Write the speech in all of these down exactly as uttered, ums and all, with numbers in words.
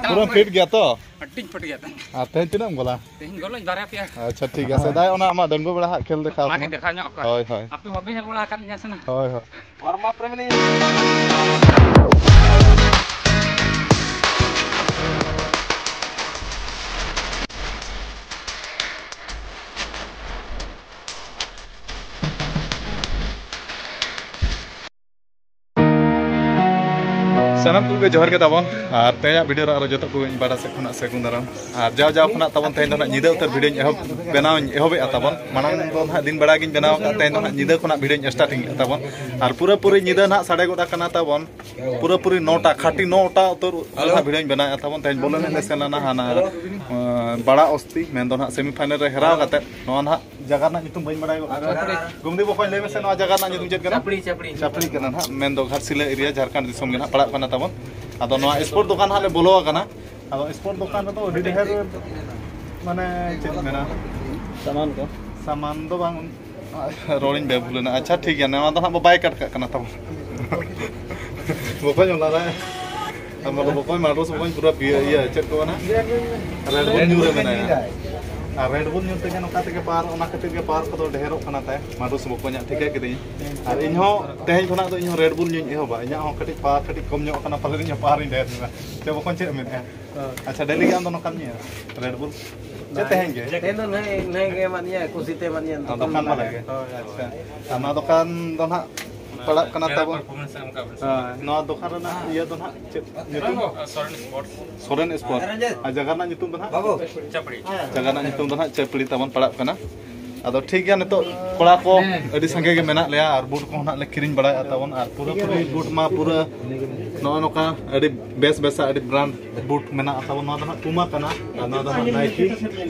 ᱯᱩᱨᱟᱹ ᱯᱷᱤᱴ ᱜᱮᱭᱟ ᱛᱚ? ᱟᱹᱰᱤᱧ ᱯᱷᱤᱴ ᱜᱮᱭᱟ ᱛᱟᱦᱮᱸᱫ᱾ ᱟᱨ ᱛᱮᱦᱮᱧ ᱛᱤᱱᱟᱹᱜ ᱮᱢ ᱜᱚᱞᱟ? ᱛᱮᱦᱮᱧ ᱜᱚᱞᱟᱧ ᱵᱟᱨᱭᱟ ᱯᱮᱭᱟ᱾ ᱟᱪᱪᱷᱟ, ᱴᱷᱤᱠ ᱜᱮᱭᱟ᱾ ᱥᱮᱫᱟᱭ ᱚᱱᱟ ᱟᱢᱟᱜ ᱰᱟᱺᱜᱩᱣᱟᱹ ᱵᱮᱲᱟ ᱦᱟᱸᱜ ᱠᱷᱮᱞ ᱫᱮᱠᱷᱟᱣ ᱚᱱᱟ ᱜᱮ ᱠᱟᱱᱟ᱾ ᱫᱮᱠᱷᱟᱣ ᱧᱚᱜ ᱠᱚᱣᱟ᱾ ᱦᱳᱭ, ᱦᱳᱭ᱾ ᱟᱯᱮ ᱵᱟᱯᱮ ᱧᱮᱞ ᱵᱟᱲᱟ ᱟᱠᱟᱫ ᱞᱤᱧᱟ ᱥᱮ ᱱᱟ? ᱦᱳᱭ, ᱦᱳᱭ᱾ ᱦᱚᱲᱢᱚ ᱯᱨᱮᱢᱤ ᱞᱤᱧ ᱥᱟᱱᱟᱢ ᱠᱚᱜᱮ ᱡᱚᱦᱟᱨ ᱜᱮ ᱛᱟᱵᱚᱱ, ᱟᱨ ᱛᱮᱦᱮᱧᱟᱜ ᱵᱷᱤᱰᱤᱭᱳ ᱨᱮ ᱟᱨᱚ ᱡᱚᱛᱚ ᱠᱚᱜᱮ ᱤᱧ ᱵᱟᱰᱟ ᱥᱮᱫ ᱠᱷᱚᱱᱟᱜ ᱥᱟᱹᱜᱩᱱ ᱫᱟᱨᱟᱢ᱾ ᱟᱨ ᱡᱟᱣ ᱡᱟᱣ ᱠᱷᱚᱱᱟᱜ ᱛᱟᱵᱚᱱ ᱛᱮᱦᱮᱧ ᱫᱚ ᱱᱟᱦᱟᱜ ᱧᱤᱫᱟᱹ ᱩᱛᱟᱹᱨ ᱵᱷᱤᱰᱤᱭᱳᱧ ᱮᱦᱚᱵ, ᱵᱮᱱᱟᱣᱤᱧ ᱮᱦᱚᱵᱮᱜᱼᱟ ᱛᱟᱵᱚᱱ᱾ ᱢᱟᱲᱟᱝ ᱫᱚ ᱱᱟᱦᱟᱜ ᱫᱤᱱ ᱵᱮᱲᱟ ᱜᱤᱧ ᱵᱮᱱᱟᱣ ᱟᱠᱟᱫ, ᱛᱮᱦᱮᱧ ᱫᱚ ᱱᱟᱦᱟᱜ ᱧᱤᱫᱟᱹ ᱠᱷᱚᱱᱟᱜ ᱵᱷᱤᱰᱤᱭᱳᱧ ᱥᱴᱟᱨᱴᱤᱝ ᱮᱫ ᱛᱟᱵᱚᱱ᱾ ᱟᱨ ᱯᱩᱨᱟᱹ ᱯᱩᱨᱤ ᱧᱤᱫᱟᱹ ᱱᱟᱦᱟᱜ ᱥᱟᱰᱮ ᱜᱚᱫ ᱟᱠᱟᱱᱟ ᱛᱟᱵᱚᱱ, ᱯᱩᱨᱟᱹ ᱯᱩᱨᱤ ᱱᱚᱴᱟ, ᱠᱷᱟᱹᱴᱤ ᱱᱚᱴᱟ ᱩᱛᱟᱹᱨ ᱱᱟᱦᱟᱜ ᱵᱷᱤᱰᱤᱭᱳᱧ ᱵᱮᱱᱟᱣᱮᱫ ᱛᱟᱵᱚᱱ᱾ ᱛᱮᱦᱮᱧ ᱵᱚᱞ ᱮᱱᱮᱡ ᱞᱮ ᱥᱮᱱ ᱞᱮᱱᱟ ᱦᱟᱱᱟ, ᱟᱸ, ᱵᱟᱲᱟ ᱚᱥᱛᱤ, ᱢᱮᱱᱫᱚ ᱱᱟᱦᱟᱜ ᱥᱮᱢᱤ ᱯᱷᱟᱭᱱᱮᱞ ᱨᱮ ᱦᱮᱨᱟᱣ ᱠᱟᱛᱮᱫ ᱱᱚᱣᱟ ᱱᱟᱦᱟᱜ ᱡᱟᱭᱜᱟ ᱨᱮᱱᱟᱜ ᱧᱩᱛᱩᱢ ᱵᱟᱹᱧ ᱵᱟᱲᱟᱭ ᱜᱚᱫ ᱟᱠᱟᱫᱟ᱾ ᱪᱟᱯᱲᱤ᱾ ᱜᱚᱢᱫᱤ ᱵᱚᱠᱚᱧ, ᱞᱟᱹᱭ ᱢᱮᱥᱮ, ᱱᱚᱣᱟ ᱡᱟᱭᱜᱟ ᱨᱮᱱᱟᱜ ᱧᱩᱛᱩᱢ ᱪᱮᱫ ᱠᱟᱱᱟ? ᱪᱟᱯᱲᱤ, ᱪᱟᱯᱲᱤ᱾ ᱪᱟᱯᱲᱤ ᱠᱟᱱᱟ ᱱᱟᱦᱟᱜ, ᱢᱮᱱᱫᱚ ᱜᱷᱟᱴᱥᱤᱞᱟᱹ ᱮᱨᱤᱭᱟ, ᱡᱷᱟᱲᱠᱷᱚᱸᱰ ᱫᱤᱥᱚᱢ ᱜᱮ ᱱᱟᱦᱟᱜ ᱯᱟᱲᱟᱜ ᱠᱟᱱᱟ ᱛᱟᱵᱚᱱ᱾ ᱟᱫᱚ ᱱᱚᱣᱟ ᱥᱯᱳᱨᱴ ᱫᱚᱠᱟᱱ ᱦᱟᱸᱜ ᱞᱮ ᱵᱚᱞᱚ ᱟᱠᱟᱱᱟ᱾ ᱟᱫᱚ ᱥᱯᱳᱨᱴ ᱫᱚᱠᱟᱱ ᱨᱮᱫᱚ ᱟᱹᱰᱤ ᱰᱷᱮᱨ, ᱢᱟᱱᱮ, ᱪᱮᱫ ᱢᱮᱱᱟ? ᱥᱟᱢᱟᱱ ᱠᱚ᱾ ᱥᱟᱢᱟᱱ ᱫᱚ ᱵᱟᱝ, ᱨᱚᱲᱤᱧ ᱵᱮᱵᱷᱩᱞ ᱮᱱᱟ᱾ ᱟᱪᱪᱷᱟ, ᱴᱷᱤᱠ ᱜᱮᱭᱟ, ᱱᱚᱣᱟ ᱫᱚ ᱦᱟᱸᱜ ᱵᱚ ᱵᱟᱭ ᱠᱟᱴ ᱠᱟᱜ ᱠᱟᱱᱟ ᱛᱟᱵᱚᱱ᱾ ᱵᱚᱠᱚᱧ ᱚᱱᱟ ᱨᱮ, ᱟᱨ ᱢᱟᱱᱮ ᱵᱚᱠᱚᱧ ᱢᱟᱰᱨᱚᱥ ᱵᱚᱠᱚᱧ ᱯᱩᱨᱟᱹ ᱵᱤᱭᱟᱹ-, ᱤᱭᱟᱹ, ᱪᱮᱫ ᱠᱚ ᱢᱮᱱᱟ? ᱨᱮᱰ ᱵᱩᱞ ᱧᱩ ᱨᱮ ᱢᱮᱱᱟᱭᱟ᱾ ᱟᱨ ᱨᱮᱰ ᱵᱩᱞ ᱧᱩ ᱛᱮᱜᱮ ᱱᱚᱝᱠᱟ ᱛᱮᱜᱮ ᱯᱟᱣᱟᱨ, ᱚᱱᱟ ᱠᱷᱟᱹᱛᱤᱨ ᱜᱮ ᱯᱟᱣᱟᱨ ᱠᱚᱫᱚ ᱰᱷᱮᱨᱚᱜ ᱠᱟᱱᱟ ᱛᱟᱭ᱾ ᱢᱟᱰᱨᱚᱥ ᱵᱚᱠᱚᱧᱟᱜ ᱴᱷᱤᱠᱟᱹ ᱠᱤᱫᱟᱹᱧ᱾ ᱟᱨ ᱤᱧ ᱦᱚᱸ ᱛᱮᱦᱮᱧ ᱠᱷᱚᱱᱟᱜ ᱫᱚ ᱤᱧ ᱦᱚᱸ ᱨᱮᱰ ᱵᱩᱞ ᱧᱩᱧ ᱮᱦᱚᱵᱟ᱾ ᱤᱧᱟᱹᱜ ᱦᱚᱸ ᱠᱟᱹᱴᱤᱡ ᱯᱟᱣᱟᱨ ᱠᱟᱹᱴᱤᱡ ᱠᱚᱢ ᱧᱚᱜ ᱠᱟᱱᱟ, ᱯᱟᱞᱮᱱ ᱤᱧ ᱦᱚᱸ ᱯᱟᱣᱟᱨᱤᱧ ᱰᱷᱮᱨ ᱧᱚᱜᱟ᱾ ᱪᱮ ᱵᱚᱠᱚᱧ, ᱪᱮᱫ ᱮᱢ ᱢᱮᱱᱮᱫᱼᱟ? ᱟᱪᱪᱷᱟ, ᱰᱮᱞᱤ ᱜᱮ ᱟᱢ ᱫᱚ ᱱᱚᱝᱠᱟᱢ ᱧᱩᱭᱟ ᱨᱮᱰ ᱵᱩᱞ? ᱪᱮ ᱛᱮᱦᱮᱧ ᱜᱮ? ᱛᱮᱦᱮᱧ ᱫᱚ ᱱᱟᱹᱭ, ᱱᱟᱹᱭ ᱜᱮ ᱮᱢᱟᱫ ᱞᱤᱧᱟ, ᱠᱩᱥᱤᱛᱮ ᱮᱢᱟᱫ ᱞᱤᱧᱟ᱾ ᱫᱚᱠᱟᱱ ᱵᱟᱞᱟ ᱜᱮ? ᱦᱳᱭ᱾ ᱟᱪᱪᱷᱟ, ᱟᱨ ᱱᱚᱣᱟ ᱫᱚᱠᱟᱱ ᱫᱚ ᱱᱟᱦᱟᱜ ᱯᱟᱲᱟᱜ ᱠᱟᱱᱟ ᱛᱟᱵᱚᱱ᱾ ᱦᱳᱭ, ᱱᱚᱣᱟ ᱫᱚᱠᱟᱱ ᱨᱮᱱᱟᱜ ᱤᱭᱟᱹ ᱫᱚ ᱱᱟᱦᱟᱜ ᱪᱮᱫ ᱧᱩᱛᱩᱢ? ᱥᱚᱨᱮᱱ ᱥᱯᱳᱨᱴᱥ᱾ ᱥᱚᱨᱮᱱ ᱥᱯᱳᱨᱴᱥ᱾ ᱟᱨ ᱡᱟᱭᱜᱟ ᱨᱮᱱᱟᱜ ᱧᱩᱛᱩᱢ ᱫᱚ ᱱᱟᱦᱟᱜ? ᱪᱟᱯᱲᱤ᱾ ᱡᱟᱭᱜᱟ ᱨᱮᱱᱟᱜ ᱧᱩᱛᱩᱢ ᱫᱚ ᱱᱟᱦᱟᱜ ᱪᱟᱯᱲᱤ ᱛᱟᱵᱚᱱ ᱯᱟᱲᱟᱜ ᱠᱟᱱᱟ᱾ ᱟᱫᱚ ᱴᱷᱤᱠ ᱜᱮᱭᱟ, ᱱᱤᱛᱚᱜ ᱠᱚᱲᱟ ᱠᱚ ᱟᱹᱰᱤ ᱥᱟᱸᱜᱮ ᱜᱮ ᱢᱮᱱᱟᱜ ᱞᱮᱭᱟ ᱟᱨ ᱵᱩᱴ ᱠᱚᱦᱚᱸ ᱱᱟᱦᱟᱜ ᱞᱮ ᱠᱤᱨᱤᱧ ᱵᱟᱲᱟᱭᱮᱫᱼᱟ ᱛᱟᱵᱚᱱ᱾ ᱟᱨ ᱯᱩᱨᱟᱹ ᱯᱩᱨᱤ ᱵᱩᱴ ᱢᱟ ᱯᱩᱨᱟᱹ ᱱᱚᱜᱼᱚ ᱱᱚᱝᱠᱟ ᱟᱹᱰᱤ ᱵᱮᱥ ᱵᱮᱥᱟᱜ, ᱟᱹᱰᱤ ᱵᱨᱟᱱᱰ ᱵᱩᱴ ᱢᱮᱱᱟᱜᱼᱟ ᱛᱟᱵᱚᱱ᱾ ᱱᱚᱣᱟ ᱫᱚ ᱱᱟᱦᱟᱜ ᱯᱩᱢᱟ ᱠᱟᱱᱟ ᱟᱨ ᱱᱚᱣᱟ ᱫᱚ ᱱᱟᱦᱟᱜ ᱱᱟᱭᱠᱤ᱾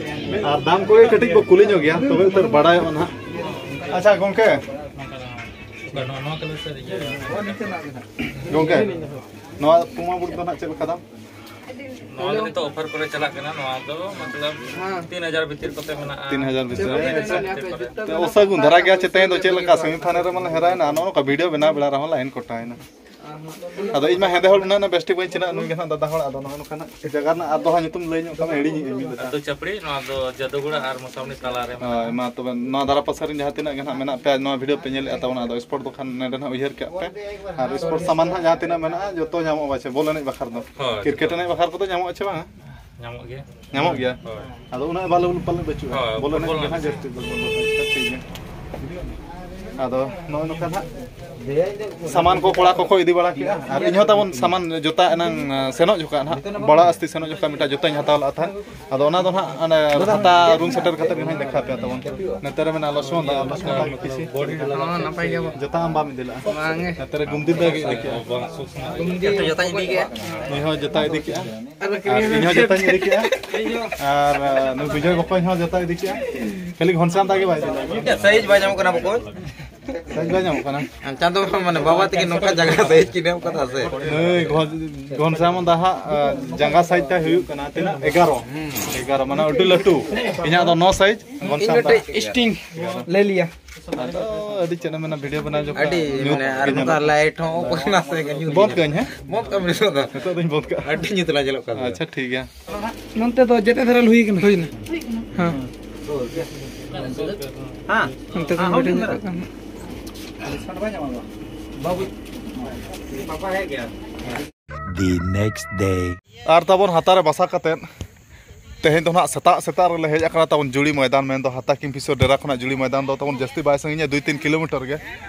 ᱟᱨ ᱫᱟᱢ ᱠᱚᱜᱮ ᱠᱟᱹᱴᱤᱡ ᱵᱚ ᱠᱩᱞᱤ ᱧᱚᱜ ᱜᱮᱭᱟ, ᱛᱚᱵᱮ ᱩᱛᱟᱹᱨ ᱵᱟᱲᱟᱭᱚᱜᱼᱟ ᱱᱟᱦᱟᱜ᱾ ᱟᱪᱪᱷᱟ ᱜᱚᱝᱠᱮ, ᱱᱚᱣᱟ, ᱱᱚᱣᱟ ᱠᱟᱞᱟᱨ ᱥᱮ ᱤᱭᱟᱹ? ᱜᱚᱝᱠᱮ, ᱱᱚᱣᱟ ᱯᱩᱢᱟ ᱵᱩᱴ ᱫᱚ ᱱᱟᱦᱟᱜ ᱪᱮᱫ ᱞᱮᱠᱟ ᱫᱟᱢ? ᱱᱚᱣᱟ ᱫᱚ ᱱᱤᱛᱚᱜ ᱚᱯᱷᱟᱨ ᱠᱚᱨᱮ ᱪᱟᱞᱟᱜ ᱠᱟᱱᱟ᱾ ᱱᱚᱣᱟ ᱫᱚ ᱢᱚᱛᱞᱚᱵ ᱦᱮᱸ᱾ ᱛᱤᱱ ᱦᱟᱡᱟᱨ ᱵᱷᱤᱛᱤᱨ ᱠᱚᱛᱮ ᱢᱮᱱᱟᱜᱼᱟ᱾ ᱛᱤᱱ ᱦᱟᱡᱟᱨ ᱵᱷᱤᱛᱤᱨ ᱨᱮ? ᱪᱟᱯᱲᱤ ᱮᱨᱤᱭᱟ ᱠᱚᱨᱮ᱾ ᱛᱚ, ᱚᱥᱟᱹᱜᱩᱱ ᱫᱷᱟᱨᱟ ᱜᱮᱭᱟ᱾ ᱪᱮᱛᱟᱱ ᱫᱚ ᱪᱮᱫ ᱞᱮᱠᱟ? ᱥᱮᱢᱤ ᱯᱷᱟᱭᱱᱮᱞ ᱨᱮ ᱢᱟᱞᱮ ᱦᱮᱨᱟᱭᱮᱱᱟ, ᱱᱚᱜᱼᱚ ᱱᱚᱝᱠᱟ ᱵᱷᱤᱰᱤᱭᱳ ᱵᱮᱱᱟᱣ ᱵᱮᱲᱟ ᱨᱮᱦᱚᱸ ᱞᱟᱭᱤᱱ ᱠᱚᱴᱟᱭᱮᱱᱟ᱾ ᱟᱫᱚ ᱤᱧ ᱢᱟ ᱦᱮᱸᱫᱮ ᱦᱚᱲ ᱩᱱᱟᱹᱜ ᱵᱮᱥ ᱴᱷᱤᱠ ᱵᱟᱹᱧ ᱪᱤᱱᱦᱟᱹᱜᱼᱟ, ᱱᱩᱭ ᱜᱮ ᱦᱟᱸᱜ ᱫᱟᱫᱟ ᱦᱚᱲ᱾ ᱟᱫᱚ ᱱᱚᱜᱼᱚ ᱱᱚᱝᱠᱟ ᱱᱟᱜ ᱡᱟᱭᱜᱟ ᱨᱮᱱᱟᱜ ᱟᱨ ᱫᱚᱦᱲᱟ ᱧᱩᱛᱩᱢ ᱞᱟᱹᱭ ᱧᱚᱜ ᱠᱟᱜ ᱢᱮ, ᱦᱤᱲᱤᱧ ᱟᱹᱧ ᱢᱤᱫ ᱫᱷᱟᱣ᱾ ᱟᱹᱛᱩ ᱪᱟᱯᱲᱤ, ᱱᱚᱣᱟ ᱫᱚ ᱡᱟᱫᱩᱜᱩᱲᱟ ᱟᱨ ᱢᱚᱥᱟᱢᱱᱤ ᱛᱟᱞᱟ ᱨᱮ ᱢᱮᱱᱟᱜᱼᱟ᱾ ᱦᱳᱭ, ᱢᱟ ᱛᱚᱵᱮ ᱱᱚᱣᱟ ᱫᱷᱟᱨᱟ ᱯᱟᱥᱮ ᱨᱮᱱ ᱡᱟᱦᱟᱸ ᱛᱤᱱᱟᱹᱜ ᱜᱮ ᱱᱟᱦᱟᱜ ᱢᱮᱱᱟᱜ ᱯᱮᱭᱟ, ᱱᱚᱣᱟ ᱵᱷᱤᱰᱤᱭᱳ ᱯᱮ ᱧᱮᱞᱮᱫᱼᱟ ᱛᱟᱵᱚᱱᱟ, ᱟᱫᱚ ᱥᱯᱳᱨᱴ ᱫᱚ ᱠᱷᱟᱱ ᱱᱚᱰᱮ ᱱᱟᱦᱟᱜ ᱩᱭᱦᱟᱹᱨ ᱠᱟᱜ ᱯᱮ᱾ ᱟᱨ ᱥᱯᱳᱨᱴ ᱥᱟᱢᱟᱱ ᱱᱟᱦᱟᱜ ᱡᱟᱦᱟᱸ ᱛᱤᱱᱟᱹᱜ ᱢᱮᱱᱟᱜᱼᱟ, ᱡᱚᱛᱚ ᱧᱟᱢᱚᱜᱼᱟ ᱯᱟᱪᱮ, ᱵᱚᱞ ᱮᱱᱮᱡ ᱵᱟᱠᱷᱨᱟ ᱫᱚ᱾ ᱦᱳᱭ, ᱠᱨᱤᱠᱮᱴ ᱡᱚᱛᱚ᱾ ᱮᱱᱮᱡ ᱵᱟᱠᱷᱨᱟ ᱠᱚᱫᱚ ᱧᱟᱢᱚᱜᱼᱟ ᱪᱮ ᱵᱟᱝᱟ? ᱧᱟᱢᱚᱜ ᱜᱮᱭᱟ᱾ ᱧᱟᱢᱚᱜ ᱜᱮᱭᱟ? ᱦᱳᱭ᱾ ᱟᱫᱚ ᱩᱱᱟᱹᱜ ᱮᱵᱮᱞᱮᱵᱚᱞ ᱯᱟᱞᱮ ᱵᱟᱹᱪᱩᱜᱼᱟ? ᱦᱳᱭ, ᱵᱚᱞ ᱮᱱᱮᱡ ᱯᱷᱩᱴᱵᱚᱞ ᱜᱮ ᱱᱟᱦᱟᱜ ᱮᱱᱮᱡ᱾ ᱡᱟᱹᱥᱛᱤ ᱫᱚ ᱵᱚᱞ ᱫᱚ ᱴᱷᱤᱠ ᱜᱮᱭᱟ᱾ ᱟᱫᱚ ᱱᱚᱜᱼᱚᱭ ᱱᱚᱝᱠᱟ ᱱᱟᱦᱟᱜ ᱥᱟᱢᱟᱱ ᱠᱚ ᱠᱚᱲᱟ ᱠᱚᱠᱚ ᱤᱫᱤ ᱵᱟᱲᱟ ᱠᱮᱜᱼᱟ, ᱟᱨ ᱤᱧ ᱦᱚᱸ ᱛᱟᱵᱚᱱ ᱥᱟᱢᱟᱱ ᱡᱩᱛᱟ ᱮᱱᱟᱝ, ᱟ, ᱥᱮᱱᱚᱜ ᱡᱚᱠᱷᱚᱱ ᱱᱟᱦᱟᱜ ᱵᱟᱲᱟ ᱟᱥᱛᱤ ᱥᱮᱱᱚᱜ ᱡᱚᱠᱷᱚᱱ ᱢᱤᱫᱴᱟᱝ ᱡᱩᱛᱟᱧ ᱦᱟᱛᱟᱣ ᱞᱮᱫ ᱛᱟᱦᱮᱸᱫ᱾ ᱟᱫᱚ ᱚᱱᱟ ᱫᱚ ᱱᱟᱦᱟᱜ ᱚᱸᱰᱮ ᱦᱟᱛᱟ ᱨᱩᱢ ᱥᱮᱴᱮᱨ ᱠᱟᱛᱮ ᱜᱮ ᱱᱟᱦᱟᱜ ᱤᱧ ᱫᱮᱠᱷᱟᱣ ᱯᱮᱭᱟ ᱛᱟᱵᱚᱱ᱾ ᱱᱚᱛᱮ ᱨᱮ ᱢᱮᱱᱟᱜᱼᱟ ᱞᱚᱥᱢᱚᱱ ᱫᱟ, ᱞᱚᱥᱢᱚᱱ ᱫᱟ ᱠᱤᱥᱤ᱾ ᱦᱚᱸ, ᱱᱟᱯᱟᱭ ᱜᱮᱭᱟ ᱵᱚᱱ᱾ ᱡᱩᱛᱟ ᱟᱢ ᱵᱟᱢ ᱤᱫᱤ ᱞᱮᱫᱼᱟ? ᱵᱟᱝ ᱜᱮ᱾ ᱱᱚᱛᱮ ᱨᱮ ᱜᱩᱢᱫᱤᱱ ᱫᱟ ᱜᱮ ᱤᱫᱤ ᱠᱮᱜᱼᱟ᱾ ᱡᱚᱛᱚ ᱡᱩᱛᱟᱧ ᱤᱫᱤ ᱠᱮᱜᱼᱟ᱾ ᱱᱩᱭ ᱦᱚᱸ ᱡᱩᱛᱟ ᱤᱫᱤ ᱠᱮᱜᱼᱟ᱾ ᱟᱨ ᱤᱧ ᱦᱚᱸ ᱡᱩᱛᱟᱧ ᱤᱫᱤ ᱠᱮᱜᱼᱟ᱾ ᱟᱨ, ᱟ, ᱱᱩᱭ ᱵᱤᱡᱚᱭ ᱵᱚᱠᱚᱧ ᱦᱚᱸ ᱡᱩᱛᱟ ᱤᱫᱤ ᱠᱮᱜᱼᱟ᱾ ᱠᱷᱟᱹᱞᱤ ᱜᱷᱚᱱᱥᱟᱢ ᱫᱟ ᱜᱮ ᱵᱟᱭ ᱤᱫᱤ ᱞᱮᱫᱼᱟ᱾ ᱥᱟᱭᱤᱡ ᱵᱟᱭ ᱧᱟᱢᱚᱜ ᱠᱟᱱᱟ ᱵᱚᱠᱚᱧ᱾ ᱥᱟᱭᱤᱡ ᱵᱟᱭ ᱧᱟᱢᱚᱜ ᱠᱟᱱᱟ᱾ ᱟᱢ ᱪᱟᱸᱫᱚ ᱢᱟᱱᱮ ᱵᱟᱵᱟ ᱛᱟᱹᱠᱤᱱ ᱱᱚᱝᱠᱟ ᱡᱟᱸᱜᱟ ᱥᱟᱭᱤᱡ ᱠᱤᱱ ᱮᱢ ᱠᱟᱫᱟ ᱥᱮ? ᱱᱩᱭ ᱜᱷᱚᱱ-, ᱜᱷᱚᱱᱥᱟᱢ ᱫᱟ ᱦᱟᱸᱜ, ᱟ, ᱡᱟᱸᱜᱟ ᱥᱟᱭᱤᱡ ᱛᱟᱭ ᱦᱩᱭᱩᱜ ᱠᱟᱱᱟ ᱛᱤᱱᱟᱹᱜ? ᱮᱜᱟᱨᱚ᱾ ᱮᱜᱟᱨᱚ, ᱢᱟᱱᱮ ᱟᱹᱰᱤ ᱞᱟᱹᱴᱩ᱾ ᱤᱧᱟᱹᱜ ᱫᱚ ᱱᱚ ᱥᱟᱭᱤᱡ, ᱤᱧ ᱜᱷᱚᱱᱥᱟᱢ ᱫᱟ ᱢᱤᱫᱴᱮᱡ ᱥᱴᱤᱝ ᱞᱟᱹᱭ ᱞᱮᱭᱟ᱾ ᱟᱫᱚ ᱟᱹᱰᱤ ᱪᱮᱫ ᱮᱢ ᱢᱮᱱᱟ, ᱵᱷᱤᱰᱤᱭᱳ ᱵᱮᱱᱟᱣ ᱡᱚᱠᱷᱚᱱ ᱟᱹᱰᱤ ᱧᱩᱛ ᱢᱟᱱᱮ ᱟᱨ ᱜᱮ ᱱᱚᱝᱠᱟ ᱧᱮᱞᱚᱜ ᱞᱟᱭᱤᱴ ᱦᱚᱸ ᱚᱯᱷ ᱠᱟᱱᱟ ᱥᱮ ᱧᱩᱛ ᱵᱚᱱᱫ ᱜᱮ ᱠᱟᱹᱧ, ᱦᱮᱸ? ᱵᱚᱱᱫ ᱠᱟᱜ ᱢᱮ ᱱᱤᱛᱚᱜ ᱫᱚ᱾ ᱱᱤᱛᱚᱜ ᱫᱚᱧ ᱵᱚᱱᱫ ᱠᱟᱜᱼᱟ᱾ ᱟᱹᱰᱤ ᱧᱩᱛ ᱞᱟᱝ ᱧᱮᱞᱚᱜ ᱠᱟᱱᱟ᱾ ᱟᱪᱪᱷᱟ, ᱴᱷᱤᱠ ᱜᱮᱭᱟ᱾ ᱱᱚᱱᱛᱮ ᱫᱚ ᱡᱮᱛᱮ ᱫᱷᱟᱨᱟ ᱦᱩᱭ ᱠᱟᱱᱟ᱾ ᱦᱩᱭ ᱱᱟ᱾ ᱦᱮᱸ᱾ ᱦᱮᱸ᱾ ᱚᱱᱛᱮ ᱫᱚ ᱦᱮᱸ, ᱢᱤᱫᱴᱮᱱ ᱦᱩᱰᱤᱧ ᱧᱮᱞᱚᱜ ᱠᱟᱱᱟ᱾ The next day. ᱟᱨ ᱛᱟᱵᱚᱱ ᱦᱟᱛᱟ ᱨᱮ ᱵᱟᱥᱟ ᱠᱟᱛᱮᱫ ᱛᱮᱦᱮᱧ ᱫᱚ ᱱᱟᱦᱟᱜ ᱥᱮᱛᱟᱜ ᱥᱮᱛᱟᱜ ᱨᱮᱞᱮ ᱦᱮᱡ ᱟᱠᱟᱱᱟ ᱛᱟᱵᱚᱱ ᱡᱩᱲᱤ ᱢᱚᱭᱫᱟᱱ, ᱢᱮᱱᱫᱚ ᱦᱟᱛᱟ ᱠᱤᱝᱯᱷᱤᱥᱚᱨ ᱰᱮᱨᱟ ᱠᱷᱚᱱᱟᱜ ᱡᱩᱲᱤ ᱢᱚᱭᱫᱟᱱ ᱫᱚ ᱛᱟᱵᱚᱱ ᱡᱟᱹᱥᱛᱤ ᱵᱟᱭ ᱥᱟᱺᱜᱤᱧᱟ, ᱫᱩᱭ ᱛᱤᱱ ᱠᱤᱞᱳᱢᱤᱴᱟᱨ ᱜᱮ᱾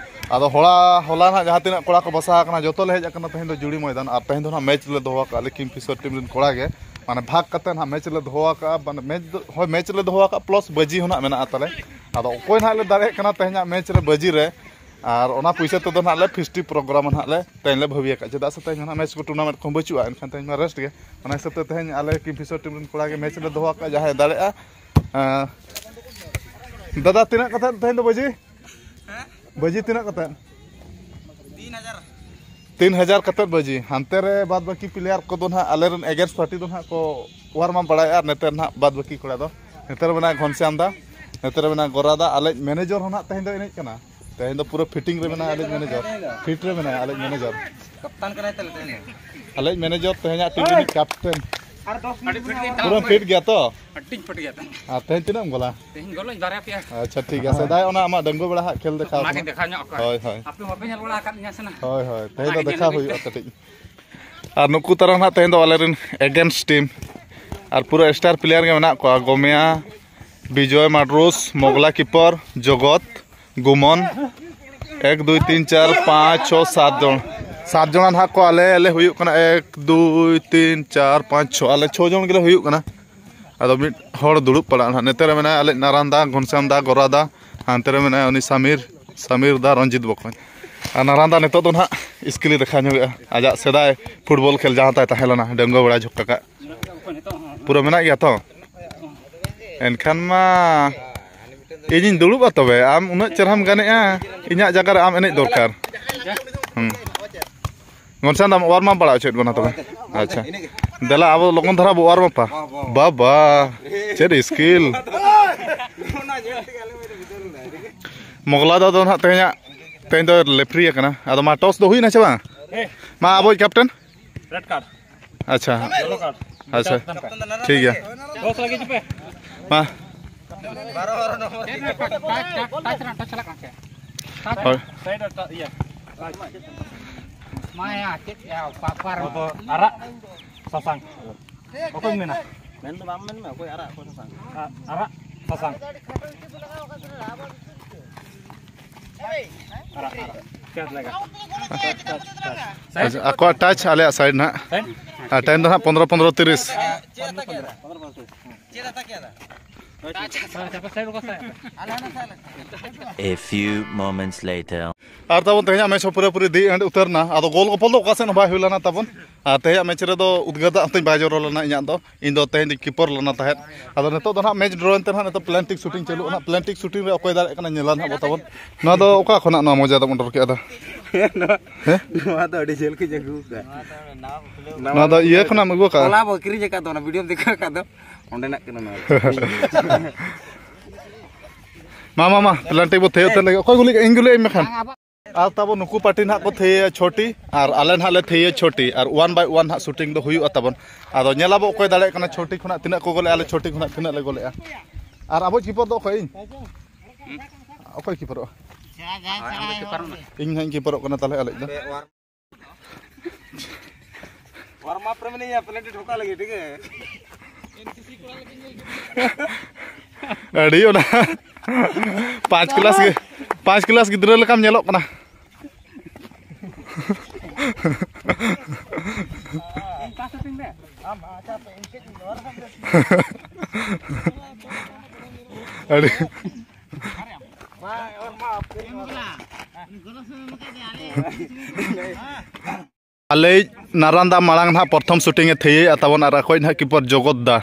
ᱟᱫᱚ ᱦᱚᱞᱟ, ᱦᱚᱞᱟ ᱱᱟᱦᱟᱜ ᱡᱟᱦᱟᱸ ᱛᱤᱱᱟᱹᱜ ᱠᱚᱲᱟ ᱠᱚ ᱵᱟᱥᱟ ᱟᱠᱟᱱᱟ, ᱡᱚᱛᱚ ᱞᱮ ᱦᱮᱡ ᱟᱠᱟᱱᱟ ᱛᱮᱦᱮᱧ ᱫᱚ ᱡᱩᱲᱤ ᱢᱚᱭᱫᱟᱱ᱾ ᱟᱨ ᱛᱮᱦᱮᱧ ᱫᱚ ᱱᱟᱦᱟᱜ ᱢᱮᱪ ᱞᱮ ᱫᱚᱦᱚ ᱟᱠᱟᱫᱼᱟ ᱞᱮ ᱠᱤᱝᱯᱷᱤᱥᱚᱨ ᱴᱤᱢ ᱨᱮᱱ ᱠᱚᱲᱟ ᱜᱮ, ᱢᱟᱱᱮ ᱵᱷᱟᱜᱽ ᱠᱟᱛᱮ ᱱᱟᱦᱟᱜ ᱢᱮᱪ ᱞᱮ ᱫᱚᱦᱚ ᱟᱠᱟᱫᱼᱟ᱾ ᱢᱟᱱᱮ ᱢᱮᱪ ᱫᱚ, ᱦᱳᱭ, ᱢᱮᱪ ᱞᱮ ᱫᱚᱦᱚ ᱟᱠᱟᱫᱼᱟ, ᱯᱞᱟᱥ ᱵᱟᱹᱡᱤ ᱦᱚᱸ ᱱᱟᱦᱟᱜ ᱢᱮᱱᱟᱜᱼᱟ ᱛᱟᱞᱮ᱾ ᱟᱫᱚ ᱚᱠᱚᱭ ᱱᱟᱦᱟᱜ ᱞᱮ ᱫᱟᱲᱮᱭᱟᱜ ᱠᱟᱱᱟ ᱛᱮᱦᱮᱧᱟᱜ ᱢᱮᱪ ᱨᱮ ᱵᱟᱹᱡᱤ ᱨᱮ, ᱟᱨ ᱚᱱᱟ ᱯᱩᱭᱥᱟᱹ ᱛᱮᱫᱚ ᱱᱟᱦᱟᱜ ᱞᱮ ᱯᱷᱤᱥᱴᱤ ᱯᱨᱳᱜᱨᱟᱢ ᱱᱟᱦᱟᱜ ᱞᱮ ᱛᱮᱦᱮᱧ ᱞᱮ ᱵᱷᱟᱹᱵᱤ ᱟᱠᱟᱫᱼᱟ, ᱪᱮᱫᱟᱜ ᱥᱮ ᱛᱮᱦᱮᱧ ᱱᱟᱦᱟᱜ ᱢᱮᱪ ᱠᱚ ᱴᱩᱨᱱᱟᱢᱮᱱᱴ ᱠᱚᱦᱚᱸ ᱵᱟᱹᱪᱩᱜᱼᱟ, ᱮᱱᱠᱷᱟᱱ ᱛᱮᱦᱮᱧ ᱢᱟ ᱨᱮᱥᱴ ᱜᱮ᱾ ᱚᱱᱟ ᱦᱤᱥᱟᱹᱵ ᱛᱮ ᱛᱮᱦᱮᱧ ᱟᱞᱮ ᱠᱤᱝᱯᱷᱤᱥᱚᱨ ᱴᱤᱢ ᱨᱮᱱ ᱠᱚᱲᱟ ᱜᱮ ᱢᱮᱪ ᱞᱮ ᱫᱚᱦᱚ ᱟᱠᱟᱫᱼᱟ, ᱡᱟᱦᱟᱸᱭ ᱫᱟᱲᱮᱭᱟᱜᱼᱟ᱾ ᱮᱸ, ᱫᱟᱫᱟ, ᱛᱤᱱᱟᱹᱜ ᱠᱟᱛᱮᱫ ᱛᱮᱦᱮᱧ ᱫᱚ ᱵᱟᱹᱡᱤ? ᱵᱟᱹᱡᱤ ᱛᱤᱱᱟᱹᱜ ᱠᱟᱛᱮᱫ? ᱛᱤᱱ ᱦᱟᱡᱟᱨ᱾ ᱛᱤᱱ ᱦᱟᱡᱟᱨ ᱠᱟᱛᱮᱫ ᱵᱟᱹᱡᱤ᱾ ᱦᱟᱱᱛᱮ ᱨᱮ ᱵᱟᱫ ᱵᱟᱹᱠᱤ ᱯᱞᱮᱭᱟᱨ ᱠᱚᱫᱚ ᱱᱟᱦᱟᱜ ᱟᱞᱮ ᱨᱮᱱ ᱮᱜᱮᱱᱥᱴ ᱯᱟᱨᱴᱤ ᱫᱚ ᱱᱟᱦᱟᱜ ᱠᱚ ᱳᱣᱟᱨᱢ ᱟᱯ ᱵᱟᱲᱟᱭᱮᱫᱼᱟ, ᱟᱨ ᱱᱚᱛᱮ ᱨᱮ ᱱᱟᱦᱟᱜ ᱵᱟᱫ ᱵᱟᱹᱠᱤ ᱠᱚᱲᱟ ᱫᱚ, ᱱᱚᱛᱮ ᱨᱮ ᱢᱮᱱᱟᱜᱼᱟ ᱜᱷᱚᱱᱥᱭᱟᱢ ᱫᱟ, ᱱᱚᱛᱮ ᱨᱮ ᱢᱮᱱᱟᱜᱼᱟ ᱜᱳᱨᱟ ᱫᱟ, ᱟᱞᱮ ᱢᱮᱱᱮᱡᱚᱨ ᱦᱚᱸ ᱱᱟᱦᱟᱜ ᱛᱮᱦᱮᱧ ᱫᱚ ᱮᱱᱮᱡ ᱠᱟᱱᱟ᱾ ᱛᱮᱦᱮᱧ ᱫᱚ ᱯᱩᱨᱟᱹ ᱯᱷᱤᱴᱤᱝ ᱨᱮ ᱢᱮᱱᱟᱭᱟ ᱟᱞᱮᱭᱤᱡ ᱢᱮᱱᱮᱡᱟᱨ᱾ ᱯᱷᱤᱴ ᱨᱮ ᱢᱮᱱᱟᱭᱟ ᱟᱞᱮᱭᱤᱡ ᱢᱮᱱᱮᱡᱟᱨ᱾ ᱠᱟᱯᱛᱟᱱ ᱠᱟᱱᱟᱭ ᱛᱟᱞᱮ ᱛᱮᱦᱮᱧ ᱫᱚ᱾ ᱟᱞᱮᱭᱤᱡ ᱢᱮᱱᱮᱡᱟᱨ ᱛᱮᱦᱮᱧᱟᱜ ᱴᱤᱢ ᱨᱤᱱᱤᱡ ᱠᱟᱯᱴᱮᱱ᱾ ᱟᱹᱰᱤ ᱯᱷᱤᱴ ᱜᱮ ᱯᱩᱨᱟᱹ ᱛᱟᱞᱮ᱾ ᱯᱷᱤᱴ ᱜᱮᱭᱟ ᱛᱚ? ᱟᱹᱰᱤᱧ ᱯᱷᱤᱴ ᱜᱮᱭᱟ ᱛᱟᱞᱮ᱾ ᱟᱨ ᱛᱮᱦᱮᱧ ᱛᱤᱱᱟᱹᱜ ᱮᱢ ᱜᱚᱞᱟ? ᱛᱮᱦᱮᱧ ᱜᱚᱞᱟᱹᱧ ᱵᱟᱨᱭᱟ ᱯᱮᱭᱟ᱾ ᱟᱪᱪᱷᱟ, ᱴᱷᱤᱠ ᱜᱮᱭᱟ᱾ ᱥᱮᱫᱟᱭ ᱚᱱᱟ ᱟᱢᱟᱜ ᱰᱟᱹᱝᱜᱩᱣᱟᱹ ᱵᱮᱲᱟ ᱦᱟᱸᱜ ᱠᱷᱮᱞ ᱫᱮᱠᱷᱟᱣ ᱚᱱᱟᱜᱮ ᱠᱟᱱᱟ᱾ ᱫᱮᱠᱷᱟᱣ ᱧᱚᱜ ᱠᱚᱣᱟ᱾ ᱦᱳᱭ, ᱦᱳᱭ᱾ ᱟᱯᱮ ᱢᱟᱯᱮ ᱧᱮᱞ ᱵᱟᱲᱟ ᱟᱠᱟᱫ ᱞᱤᱧᱟ ᱥᱮ ᱱᱟ? ᱦᱳᱭ, ᱦᱳᱭ᱾ ᱛᱮᱦᱮᱧ ᱫᱚ ᱚᱱᱟᱜᱮ ᱫᱮᱠᱷᱟᱣ ᱧᱮᱞ ᱦᱩᱭᱩᱜᱼᱟ ᱦᱩᱭᱩᱜ ᱠᱟᱹᱴᱤᱡ᱾ ᱟᱨ ᱱᱩᱠᱩ ᱛᱟᱨᱟ ᱱᱟᱦᱟᱜ ᱛᱮᱦᱮᱧ ᱫᱚ ᱟᱞᱮ ᱨᱮᱱ against team᱾ ᱟᱨ ᱯᱩᱨᱟᱹ star player ᱜᱮ ᱢᱮᱱᱟᱜ ᱠᱚᱣᱟ᱾ ᱜᱚᱢᱮᱭᱟ, ᱵᱤᱡᱚᱭ ᱢᱟᱰᱨᱩᱥ, ᱢᱚᱜᱽᱞᱟ ᱠᱤᱯᱚᱨ, ᱡᱚᱜᱚᱛ, ᱜᱩᱢᱚᱱ᱾ ᱮᱠ, ᱫᱩᱭ, ᱛᱤᱱ, ᱪᱟᱨ, ᱯᱟᱸᱪ, ᱪᱷᱚ, ᱥᱟᱛ ᱡᱚᱱ᱾ ᱥᱟᱛ ᱡᱚᱱᱟ ᱱᱟᱦᱟᱜ ᱠᱚ ᱟᱞᱮ ᱞᱮ ᱦᱩᱭᱩᱜ ᱠᱟᱱᱟ᱾ ᱮᱠ, ᱫᱩᱭ, ᱛᱤᱱ, ᱪᱟᱨ, ᱯᱟᱸᱪ, ᱪᱷᱚ᱾ ᱟᱞᱮ ᱪᱷᱚ ᱡᱚᱱ ᱜᱮᱞᱮ ᱦᱩᱭᱩᱜ ᱠᱟᱱᱟ᱾ ᱟᱫᱚ ᱢᱤᱫ ᱦᱚᱲ ᱫᱩᱲᱩᱵ ᱯᱟᱲᱟᱜᱼᱟ ᱱᱟᱦᱟᱜ᱾ ᱱᱚᱛᱮ ᱨᱮ ᱢᱮᱱᱟᱭᱟ ᱟᱞᱮ ᱱᱟᱨᱟᱱ ᱫᱟ, ᱜᱷᱚᱱᱥᱟᱢ ᱫᱟ, ᱜᱚᱨᱟ ᱫᱟ᱾ ᱦᱟᱱᱛᱮ ᱨᱮ ᱢᱮᱱᱟᱭᱟ ᱩᱱᱤ ᱥᱟᱢᱤᱨ, ᱥᱟᱢᱤᱨ ᱫᱟ, ᱨᱚᱧᱡᱤᱛ ᱵᱚᱠᱚᱧ᱾ ᱟᱨ ᱱᱟᱨᱟᱱ ᱫᱟ ᱱᱤᱛᱚᱜ ᱫᱚ ᱱᱟᱦᱟᱜ ᱥᱠᱤᱞᱮ ᱫᱮᱠᱷᱟᱣ ᱧᱚᱜᱮᱜᱼᱟ, ᱟᱡᱟᱜ ᱥᱮᱫᱟᱭ ᱯᱷᱩᱴᱵᱚᱞ ᱠᱷᱮᱞ ᱡᱟᱦᱟᱸ ᱛᱟᱭ ᱛᱟᱦᱮᱸ ᱞᱮᱱᱟ, ᱰᱟᱺᱜᱩᱣᱟᱹ ᱵᱮᱲᱟ ᱡᱚᱠᱷᱟ ᱠᱟᱜ᱾ ᱯᱩᱨᱟᱹ ᱢᱮᱱᱟᱜ ᱜᱮᱭᱟ ᱛᱚ? ᱮᱱᱠᱷᱟᱱ ᱢᱟ ᱤᱧᱤᱧ ᱫᱩᱲᱩᱵᱼᱟ ᱛᱚᱵᱮ, ᱟᱢ ᱩᱱᱟᱹᱜ ᱪᱮᱦᱨᱟᱢ ᱜᱟᱱᱮᱜᱼᱟ, ᱤᱧᱟᱹᱜ ᱡᱟᱭᱜᱟ ᱨᱮ ᱟᱢ ᱮᱱᱮᱡ ᱫᱚᱨᱠᱟᱨ᱾ ᱦᱩᱸ᱾ ᱜᱚᱱᱥᱟᱱ ᱫᱟ, warm up ᱵᱟᱲᱟ ᱦᱚᱪᱚᱭᱮᱫ ᱵᱚᱱᱟ ᱛᱚᱵᱮ᱾ ᱟᱪᱪᱷᱟ, ᱫᱮᱞᱟ ᱟᱵᱚ ᱞᱚᱜᱚᱱ ᱫᱷᱟᱨᱟ ᱵᱚ warm up ᱟ᱾ ᱵᱟᱵᱟ, ᱪᱮᱫ ᱥᱠᱤᱞ! ᱢᱚᱜᱽᱞᱟ ᱫᱟ ᱫᱚ ᱱᱟᱦᱟᱜ ᱛᱮᱦᱮᱧᱟᱜ, ᱛᱮᱦᱮᱧ ᱫᱚ ᱞᱮᱯᱷᱨᱤ ᱟᱠᱟᱱᱟ᱾ ᱟᱫᱚ ᱢᱟ, ᱴᱚᱥ ᱫᱚ ᱦᱩᱭᱱᱟ ᱥᱮ ᱵᱟᱝ? ᱢᱟ, ᱟᱵᱚᱭᱤᱡ ᱠᱮᱯᱴᱮᱱ᱾ Red card. ᱟᱪᱪᱷᱟ᱾ ᱟᱪᱪᱷᱟ᱾ ᱴᱷᱤᱠ ᱜᱮᱭᱟ᱾ ᱢᱟ᱾ ᱦᱳᱭ᱾ ᱟᱨᱟᱜ ᱥᱟᱥᱟᱝ᱾ ᱚᱠᱚᱭ ᱢᱮᱱᱟ? ᱢᱮᱱ ᱫᱚ ᱵᱟᱢ ᱢᱮᱱ ᱢᱮ, ᱚᱠᱚᱭ ᱟᱨᱟᱜ, ᱚᱠᱚᱭ ᱥᱟᱥᱟᱝ? ᱟᱨᱟᱜ ᱥᱟᱥᱟᱝ᱾ ᱟᱪᱪᱷᱟ, ᱟᱠᱚᱣᱟᱜ ᱴᱟᱪ ᱟᱞᱮᱭᱟᱜ ᱥᱟᱭᱤᱰ ᱱᱟᱦᱟᱜ᱾ ᱟᱨ ᱴᱟᱭᱤᱢ ᱫᱚ ᱱᱟᱦᱟᱜ ᱯᱚᱱᱫᱽᱨᱚ, ᱯᱚᱱᱫᱽᱨᱚ ᱛᱤᱨᱤᱥ᱾ A few moments later. ᱟᱨ ᱛᱟᱵᱚᱱ ᱛᱮᱦᱮᱧᱟᱜ ᱢᱮᱪ ᱦᱚᱸ ᱯᱩᱨᱟᱹᱯᱩᱨᱤ ᱫᱤ ᱮᱱᱰ ᱩᱛᱟᱹᱨ ᱮᱱᱟ᱾ ᱟᱫᱚ ᱜᱳᱞ ᱜᱚᱯᱚᱞ ᱫᱚ ᱚᱠᱟ ᱥᱮᱫ ᱦᱚᱸ ᱵᱟᱭ ᱦᱩᱭ ᱞᱮᱱᱟ ᱛᱟᱵᱚᱱ᱾ ᱟᱨ ᱛᱮᱦᱮᱧᱟᱜ ᱢᱮᱪ ᱨᱮᱫᱚ ᱩᱫᱽᱜᱟᱹᱨ ᱫᱟᱜ ᱦᱚᱸᱛᱤᱧ ᱵᱟᱭ ᱡᱚᱨᱚ ᱞᱮᱱᱟ ᱤᱧᱟᱹᱜ ᱫᱚ᱾ ᱤᱧ ᱫᱚ ᱛᱮᱦᱮᱧ ᱫᱚᱧ ᱠᱤᱯᱟᱨ ᱞᱮᱱᱟ ᱛᱟᱦᱮᱸᱫ᱾ ᱟᱫᱚ ᱱᱤᱛᱚᱜ ᱫᱚ ᱱᱟᱦᱟᱜ ᱢᱮᱪ ᱰᱨᱚ ᱮᱱᱛᱮ ᱱᱟᱦᱟᱜ ᱱᱤᱛᱚᱜ ᱯᱞᱮᱱᱴᱤᱠ ᱥᱩᱴᱤᱝ ᱪᱟᱹᱞᱩᱜᱼᱟ ᱱᱟᱦᱟᱜ᱾ ᱯᱞᱮᱱᱴᱤᱠ ᱥᱩᱴᱤᱝ ᱨᱮ ᱚᱠᱚᱭ ᱫᱟᱲᱮᱭᱟᱜ ᱠᱟᱱᱟ ᱧᱮᱞᱟ ᱱᱟᱦᱟᱜ ᱵᱚ ᱛᱟᱵᱚᱱ᱾ ᱱᱚᱣᱟ ᱫᱚ ᱚᱠᱟ ᱠᱷᱚᱱᱟᱜ ᱱᱚᱣᱟ ᱢᱚᱡᱟ ᱫᱚᱢ ᱚᱰᱚᱠ ᱠᱮᱫᱟ? ᱱᱚᱣᱟ, ᱦᱮᱸ? ᱱᱚᱣᱟ ᱫᱚ ᱟᱹᱰᱤ ᱡᱷᱟᱹᱞ ᱠᱷᱚᱱ ᱟᱹᱜᱩ ᱠᱟᱜ᱾ ᱱᱚᱣᱟ ᱫᱚ ᱤᱭᱟᱹ ᱠᱷᱚᱱᱟᱜ ᱮᱢ ᱟᱹᱜᱩ ᱠᱟᱜᱼᱟ? ᱦᱚᱞᱟ ᱵᱚ ᱠᱤᱨᱤᱧ ᱟᱠᱟᱫ ᱫᱚ, ᱚᱱᱟ ᱵᱷᱤᱰᱤᱭᱳᱢ ᱫᱮᱠᱷᱟᱣ ᱟᱠᱟᱫ ᱫᱚ, ᱚᱸᱰᱮᱱᱟᱜ ᱠᱟᱱᱟ ᱱᱚᱣᱟ ᱫᱚ᱾ ᱢᱟ, ᱢᱟ, ᱢᱟ, ᱯᱞᱮᱱᱴᱤ ᱵᱚ ᱛᱷᱤᱭᱟᱹ ᱩᱛᱟᱹᱨ ᱞᱮᱜᱮ᱾ ᱚᱠᱚᱭ ᱜᱩᱞᱤ? ᱤᱧ ᱜᱩᱞᱤ ᱟᱹᱧ ᱢᱮ ᱠᱷᱟᱱ᱾ ᱟᱨ ᱛᱟᱵᱚ ᱱᱩᱠᱩ ᱯᱟᱨᱴᱤ ᱱᱟᱦᱟᱜ ᱠᱚ ᱛᱷᱤᱭᱟᱹᱭᱟ ᱪᱷᱚᱴᱤ, ᱟᱨ ᱟᱞᱮ ᱱᱟᱦᱟᱜ ᱞᱮ ᱛᱷᱤᱭᱟᱹᱭᱟ ᱪᱷᱚᱴᱤ, ᱟᱨ ᱚᱣᱟᱱ ᱵᱟᱭ ᱚᱣᱟᱱ ᱱᱟᱦᱟᱜ ᱥᱩᱴᱤᱝ ᱫᱚ ᱦᱩᱭᱩᱜᱼᱟ ᱛᱟᱵᱚᱱ᱾ ᱟᱫᱚ ᱧᱮᱞᱟᱵᱚ ᱚᱠᱚᱭ ᱫᱟᱲᱮᱭᱟᱜ ᱠᱟᱱᱟ ᱪᱷᱚᱴᱤ ᱠᱷᱚᱱᱟᱜ ᱛᱤᱱᱟᱹᱜ ᱠᱚ ᱜᱚᱞᱮᱜᱼᱟ, ᱟᱞᱮ ᱪᱷᱚᱴᱤ ᱠᱷᱚᱱᱟᱜ ᱛᱤᱱᱟᱹᱜ ᱞᱮ ᱜᱚᱞᱮᱜᱼᱟ᱾ ᱟᱨ ᱟᱵᱚ ᱠᱤᱯᱚᱨ ᱫᱚ ᱚᱠᱚᱭ? ᱤᱧ? ᱚᱠᱚᱭ ᱠᱤᱯᱚᱨᱚᱜᱼᱟ? ᱤᱧ ᱱᱟᱦᱟᱜ ᱤᱧ ᱠᱤᱯᱚᱨᱚᱜ ᱠᱟᱱᱟ ᱛᱟᱦᱚᱞᱮ ᱟᱞᱮ ᱫᱚ᱾ ᱚᱣᱟᱨᱢ ᱟᱯ ᱨᱮ ᱢᱮᱱᱟᱹᱧᱟ, ᱯᱞᱮᱱᱴᱤ ᱴᱷᱚᱠᱟ ᱞᱟᱹᱜᱤᱫ, ᱴᱷᱤᱠ ᱜᱮ? ᱟᱹᱰᱤ ᱚᱱᱟ ᱯᱟᱸᱪ ᱠᱞᱟᱥ ᱜᱮ, ᱯᱟᱸᱪ ᱠᱞᱟᱥ ᱜᱤᱫᱽᱨᱟᱹ ᱞᱮᱠᱟᱢ ᱧᱮᱞᱚᱜ ᱠᱟᱱᱟ᱾ ᱟᱹᱰᱤ ᱟᱞᱮᱭᱤᱡ ᱱᱟᱨᱟᱱ ᱫᱟ ᱢᱟᱲᱟᱝ ᱱᱟᱦᱟᱜ ᱯᱨᱚᱛᱷᱚᱢ ᱥᱩᱴᱤᱝ ᱮ ᱛᱷᱤᱭᱟᱹᱭᱮᱫᱼᱟ ᱛᱟᱵᱚᱱ, ᱟᱨ ᱟᱠᱚᱭᱤᱡ ᱱᱟᱦᱟᱜ ᱠᱤᱯᱚᱨ ᱡᱚᱜᱚᱛ ᱫᱟ᱾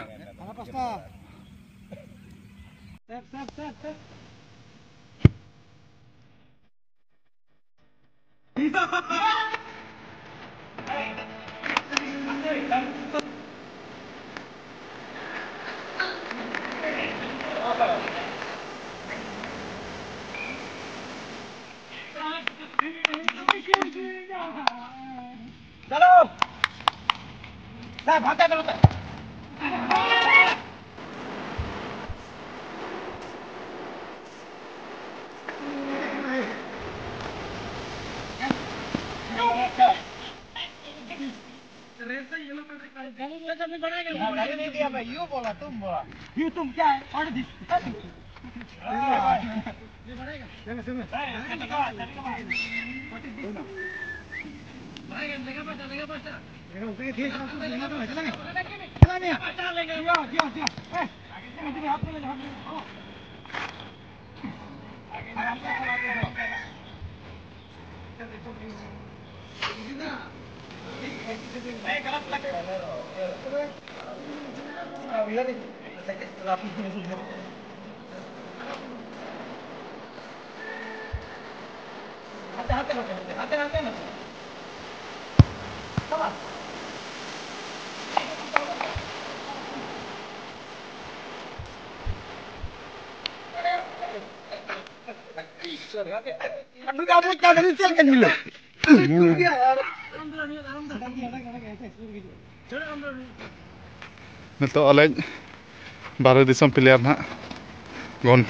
चलो। जा, भागते चलो। गाली नहीं दिया भाई, यू बोला, तुम बोला। यू तुम क्या है? और दिस-, ᱱᱤᱛᱚᱜ ᱟᱞᱮ ᱵᱟᱦᱨᱮ ᱫᱤᱥᱚᱢ ᱯᱞᱮᱭᱟᱨ ᱱᱟᱦᱟᱜ ᱜᱚᱱ᱾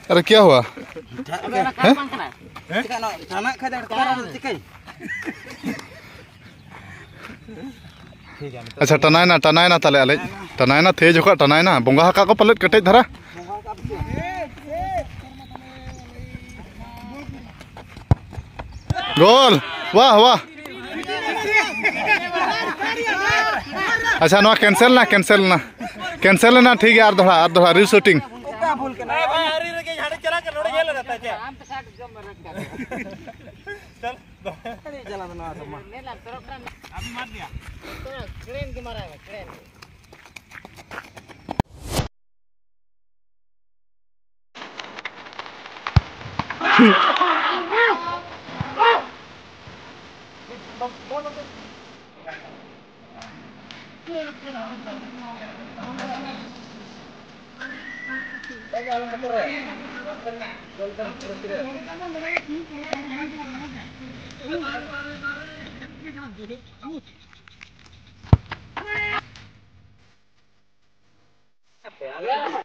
अरे क्या हुआ? हैं? ᱟᱪᱪᱷᱟ, ᱴᱟᱱᱟᱭᱱᱟ, ᱴᱟᱱᱟᱭᱱᱟ ᱛᱟᱞᱮ ᱟᱞᱮ᱾ ᱴᱟᱱᱟᱭᱱᱟ, ᱛᱷᱮᱡᱽ ᱦᱚᱠᱟ ᱴᱟᱱᱟᱭᱱᱟ᱾ ᱵᱚᱸᱜᱟ ᱦᱟᱠᱟ ᱠᱚ ᱯᱟᱞᱮᱫ ᱠᱮᱴᱮᱡ ᱫᱷᱟᱨᱟ᱾ ᱜᱳᱞ! ᱣᱟᱦ, ᱣᱟᱦ! ᱟᱪᱪᱷᱟ, ᱱᱚᱣᱟ ᱠᱮᱱᱥᱮᱞ ᱱᱟ, ᱠᱮᱱᱥᱮᱞ ᱱᱟ᱾ ᱠᱮᱱᱥᱮᱞ ᱱᱟ, ᱴᱷᱤᱠ ᱜᱮᱭᱟ, ᱟᱨ ᱫᱚᱦᱲᱟ, ᱟᱨ ᱫᱚᱦᱲᱟ, ᱨᱤᱥᱩᱴᱤᱝ᱾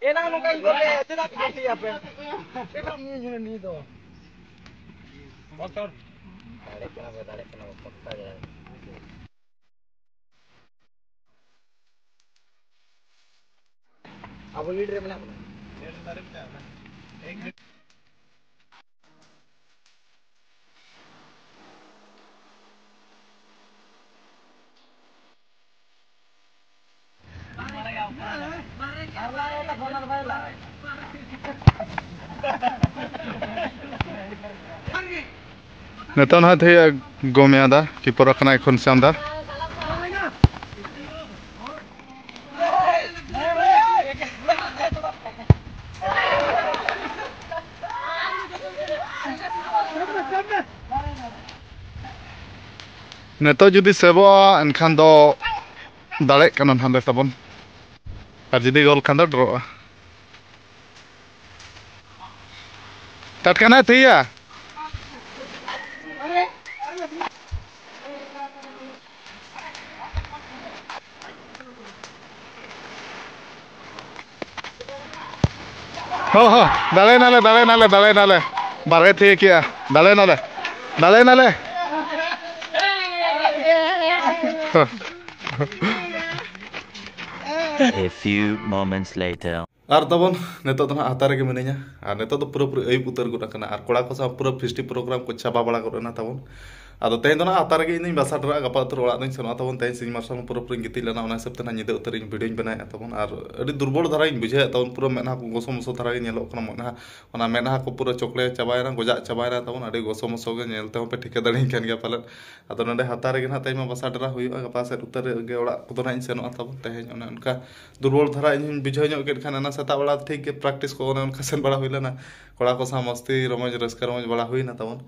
ᱮᱱᱟᱝ ᱱᱚᱝᱠᱟ ᱤᱧ ᱠᱚᱞ ᱞᱮᱫᱼᱟ, ᱪᱮᱫᱟᱜ ᱯᱮ ᱠᱩᱥᱤᱭᱟᱜᱼᱟ ᱯᱮ? ᱪᱮᱫᱟᱜ ᱱᱤᱭᱟᱹ ᱡᱩᱱ ᱱᱤᱭᱟᱹ ᱫᱚ? ᱵᱚᱛᱚᱨ᱾ ᱫᱟᱲᱮᱜ ᱠᱟᱱᱟ ᱯᱮ, ᱫᱟᱲᱮᱜ ᱠᱟᱱᱟ ᱯᱮ, ᱯᱚᱠᱠᱟ ᱜᱮ᱾ ᱟᱵᱚ ᱞᱤᱰ ᱨᱮ ᱢᱮᱱᱟᱜ ᱵᱚᱱᱟ᱾ ᱱᱤᱛᱚᱜ ᱱᱟᱦᱟᱜ ᱛᱮ ᱜᱚᱢᱮᱭᱟᱫᱟ, ᱠᱤᱯᱚᱨ ᱠᱟᱱᱟᱭ ᱠᱷᱚᱱ ᱥᱟᱢᱫᱟᱨ᱾ ᱱᱤᱛᱚᱜ ᱡᱩᱫᱤ ᱥᱮᱵᱚᱜᱼᱟ, ᱮᱱᱠᱷᱟᱱ ᱫᱚ ᱫᱟᱲᱮᱜ ᱠᱟᱱᱟ ᱱᱟᱦᱟᱜ ᱞᱮ ᱛᱟᱵᱚᱱ, ᱟᱨ ᱡᱩᱫᱤ ᱜᱳᱞ ᱠᱷᱟᱱ ᱫᱚ ᱰᱨᱚᱜᱼᱟ᱾ ᱴᱟᱴᱠᱟ ᱱᱟᱦᱟᱜ ᱛᱷᱤᱭᱟ᱾ ᱦᱚᱸ, ᱦᱚᱸ, ᱫᱟᱲᱮᱭᱮᱱᱟᱞᱮ, ᱫᱟᱲᱮᱭᱮᱱᱟᱞᱮ, ᱫᱟᱲᱮᱭᱮᱱᱟᱞᱮ᱾ ᱵᱟᱨᱦᱮ ᱛᱷᱤᱭᱟᱹ ᱠᱮᱜᱼᱟ᱾ ᱫᱟᱲᱮᱭᱮᱱᱟᱞᱮ, ᱫᱟᱲᱮᱭᱮᱱᱟᱞᱮ᱾ ᱦᱚᱸ᱾ A few moments later. ᱟᱨ ᱛᱟᱵᱚᱱ, ᱱᱤᱛᱚᱜ ᱫᱚ ᱱᱟᱦᱟᱜ ᱦᱟᱛᱟ ᱨᱮᱜᱮ ᱢᱤᱱᱟᱹᱧᱟ᱾ ᱟᱨ ᱱᱤᱛᱚᱜ ᱫᱚ ᱯᱩᱨᱟᱹᱯᱩᱨᱤ ᱟᱹᱭᱩᱵ ᱩᱛᱟᱹᱨ ᱜᱚᱫ ᱟᱠᱟᱱᱟ᱾ ᱟᱨ ᱠᱚᱲᱟ ᱠᱚ ᱥᱟᱶ ᱯᱩᱨᱟᱹ ᱯᱷᱤᱥᱴᱤ ᱯᱨᱳᱜᱨᱟᱢ ᱠᱚ ᱪᱟᱵᱟ ᱵᱟᱲᱟ ᱜᱚᱫ ᱮᱱᱟ ᱛᱟᱵᱚᱱ᱾ ᱟᱫᱚ ᱛᱮᱦᱮᱧ ᱫᱚ ᱱᱟᱦᱟᱜ ᱦᱟᱛᱟ ᱨᱮᱜᱮ ᱤᱧ ᱫᱚᱧ ᱵᱟᱥᱟ ᱰᱮᱨᱟᱜᱼᱟ᱾ ᱜᱟᱯᱟ ᱩᱛᱟᱹᱨ ᱚᱲᱟᱜ ᱫᱚᱧ ᱥᱮᱱᱚᱜᱼᱟ ᱛᱟᱵᱚᱱ᱾ ᱛᱮᱦᱮᱧ ᱥᱤᱧ ᱢᱟᱨᱥᱟᱞ ᱦᱚᱸ ᱯᱩᱨᱟᱹᱯᱩᱨᱤᱧ ᱜᱤᱛᱤᱡ ᱞᱮᱱᱟ᱾ ᱚᱱᱟ ᱦᱤᱥᱟᱹᱵ ᱛᱮ ᱱᱟᱦᱟᱜ ᱧᱤᱫᱟᱹ ᱩᱛᱟᱹᱨ ᱤᱧ ᱵᱷᱤᱰᱤᱭᱳᱧ ᱵᱮᱱᱟᱣᱮᱫᱼᱟ ᱛᱟᱵᱚᱱ᱾ ᱟᱨ ᱟᱹᱰᱤ ᱫᱩᱨᱵᱚᱞ ᱫᱷᱟᱨᱟᱧ ᱵᱩᱡᱷᱟᱹᱣᱮᱫ ᱛᱟᱵᱚᱱ᱾ ᱯᱩᱨᱟᱹ ᱢᱮᱫᱦᱟ ᱠᱚ ᱜᱚᱥᱚ ᱢᱚᱥᱚ ᱫᱷᱟᱨᱟ ᱜᱮ ᱧᱮᱞᱚᱜ ᱠᱟᱱᱟ᱾ ᱢᱮᱫᱦᱟ, ᱚᱱᱟ ᱢᱮᱫᱦᱟ ᱠᱚ ᱯᱩᱨᱟᱹ ᱪᱚᱠᱲᱮ ᱪᱟᱵᱟᱭᱮᱱᱟ, ᱜᱚᱡᱟᱜ ᱪᱟᱵᱟᱭᱮᱱᱟ ᱛᱟᱵᱚᱱ᱾ ᱟᱹᱰᱤ ᱜᱚᱥᱚ ᱢᱚᱥᱚ ᱜᱮ, ᱧᱮᱞ ᱛᱮᱦᱚᱸ ᱯᱮ ᱴᱷᱤᱠᱟᱹ ᱫᱟᱲᱮᱭᱟᱹᱧ ᱠᱟᱱ ᱜᱮᱭᱟ ᱯᱟᱞᱮᱫ᱾ ᱟᱫᱚ ᱱᱚᱰᱮ ᱦᱟᱛᱟ ᱨᱮᱜᱮ ᱱᱟᱦᱟᱜ ᱛᱮᱦᱮᱧ ᱢᱟ ᱵᱟᱥᱟ ᱰᱮᱨᱟ ᱦᱩᱭᱩᱜᱼᱟ᱾ ᱜᱟᱯᱟ ᱥᱮᱫ ᱩᱛᱟᱹᱨ ᱜᱮ ᱚᱲᱟᱜ ᱠᱚᱫᱚ ᱱᱟᱦᱟᱜ ᱤᱧ ᱥᱮᱱᱚᱜᱼᱟ ᱛᱟᱵᱚᱱ᱾ ᱛᱮᱦᱮᱧ ᱚᱱᱮ ᱚᱱᱠᱟ ᱫᱩᱨᱵᱚᱞ ᱫᱷᱟᱨᱟ ᱤᱧ ᱦᱚᱸᱧ ᱵᱩᱡᱷᱟᱹᱣ ᱧᱚᱜ ᱠᱮᱫ ᱠᱷᱟᱱ, ᱚᱱᱟ ᱥᱮᱛᱟᱜ ᱵᱮᱲᱟ ᱴᱷᱤᱠ ᱜᱮ ᱯᱨᱮᱠᱴᱤᱥ ᱠᱚ ᱚᱱᱮ ᱚᱱᱠᱟ ᱥᱮᱱ ᱵᱟᱲᱟ ᱦᱩᱭ ᱞᱮᱱᱟ᱾ ᱠᱚᱲᱟ ᱠᱚ ᱥᱟᱶ ᱢᱚᱥᱛᱤ ᱨᱚᱢᱚᱡᱽ, ᱨᱟᱹᱥᱠᱟᱹ ᱨᱚᱢᱚᱡᱽ ᱵᱟᱲᱟ ᱦᱩᱭᱱᱟ ᱛᱟᱵᱚᱱ᱾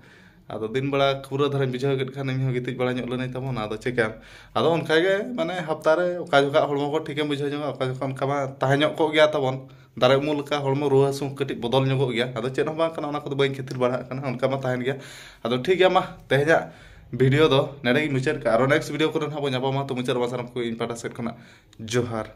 ᱟᱫᱚ ᱫᱤᱱ ᱵᱮᱲᱟ ᱠᱷᱩᱨᱟᱹ ᱫᱷᱟᱨᱟᱧ ᱵᱩᱡᱷᱟᱹᱣ ᱠᱮᱫ ᱠᱷᱟᱱ, ᱤᱧ ᱦᱚᱸ ᱜᱤᱛᱤᱡ ᱵᱟᱲᱟ ᱧᱚᱜ ᱞᱮᱱᱟᱹᱧ ᱛᱟᱵᱚᱱ᱾ ᱟᱫᱚ ᱪᱮᱠᱟᱭᱟᱢ? ᱟᱫᱚ ᱚᱱᱠᱟ ᱜᱮ, ᱢᱟᱱᱮ, ᱦᱟᱯᱛᱟ ᱨᱮ ᱚᱠᱟ ᱡᱚᱠᱷᱟᱜ ᱦᱚᱲᱢᱚ ᱠᱚ ᱴᱷᱤᱠᱮᱢ ᱵᱩᱡᱷᱟᱹᱣ ᱧᱚᱜᱟ, ᱚᱠᱟ ᱡᱚᱠᱷᱟᱜ ᱚᱱᱠᱟ ᱢᱟ ᱛᱟᱦᱮᱸ ᱧᱚᱜ ᱠᱚᱜ ᱜᱮᱭᱟ ᱛᱟᱵᱚᱱ᱾ ᱫᱟᱨᱮ ᱩᱢᱩᱞ ᱞᱮᱠᱟ ᱦᱚᱲᱢᱚ ᱨᱩᱣᱟᱹ ᱦᱟᱹᱥᱩ ᱠᱟᱹᱴᱤᱡ ᱵᱚᱫᱚᱞ ᱧᱚᱜᱚᱜ ᱜᱮᱭᱟ᱾ ᱟᱫᱚ ᱪᱮᱫ ᱦᱚᱸ ᱵᱟᱝ ᱠᱟᱱᱟ, ᱚᱱᱟ ᱠᱚᱫᱚ ᱵᱟᱹᱧ ᱠᱷᱟᱹᱛᱤᱨ ᱵᱟᱲᱟᱜ ᱠᱟᱱᱟ, ᱚᱱᱠᱟ ᱢᱟ ᱛᱟᱦᱮᱱ ᱜᱮᱭᱟ᱾ ᱟᱫᱚ ᱴᱷᱤᱠ ᱜᱮᱭᱟ, ᱢᱟ ᱛᱮᱦᱮᱧᱟᱜ ᱵᱷᱤᱰᱤᱭᱳ ᱫᱚ ᱱᱚᱰᱮ ᱜᱮᱧ ᱢᱩᱪᱟᱹᱫ ᱠᱟᱜᱼᱟ᱾ ᱟᱨᱚ ᱱᱮᱠᱥᱴ ᱵᱷᱤᱰᱤᱭᱳ ᱠᱚᱨᱮ ᱱᱟᱦᱟᱜ ᱵᱚᱱ ᱧᱟᱯᱟᱢᱟ᱾ ᱛᱚ ᱢᱩᱪᱟᱹᱫ ᱨᱮ ᱢᱟ ᱥᱟᱱᱟᱢ ᱠᱚ ᱤᱧ ᱯᱟᱦᱴᱟ ᱥᱮᱫ ᱠᱷᱚᱱᱟᱜ ᱡᱚᱦᱟᱨ᱾